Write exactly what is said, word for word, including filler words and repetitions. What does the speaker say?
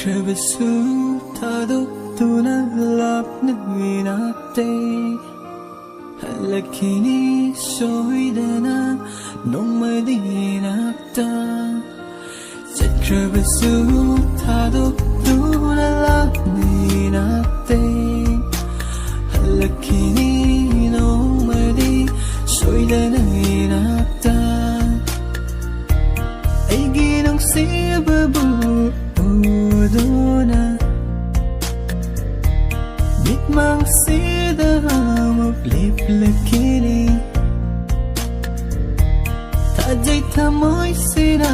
ꯆꯠꯈ꯭ꯔꯕꯁꯨ ꯊꯥꯗꯣꯛꯇꯨꯅ ꯂꯥꯞꯅ ꯏꯅꯥꯛꯇꯩ ꯍꯜꯂꯛꯈꯤꯅꯤ ꯁꯣꯏꯗꯅ ꯅꯣꯡꯃꯗꯤ ꯏꯅꯥꯛꯇ꯫ ꯆꯠꯈ꯭ꯔꯕꯁꯨ ꯊꯥꯗꯣꯛꯇꯨꯅ ꯂꯥꯞꯅ ꯏꯅꯥꯛꯇꯩ ꯍꯜꯂꯛꯈꯤꯅꯤ ꯅꯣꯡꯃꯗꯤ ꯁꯣꯏꯗꯅ ꯏꯅꯥꯛꯇ꯫ ꯑꯩꯒꯤ ꯅꯨꯡꯁꯤꯕꯕꯨ ꯎꯗꯨꯅ ꯃꯤꯠꯃꯥꯡꯁꯤꯗ ꯑꯃꯨꯛ ꯂꯦꯞꯂꯛꯈꯤꯅꯤ꯫ ꯊꯥꯖꯩ ꯊꯃꯣꯏꯁꯤꯅ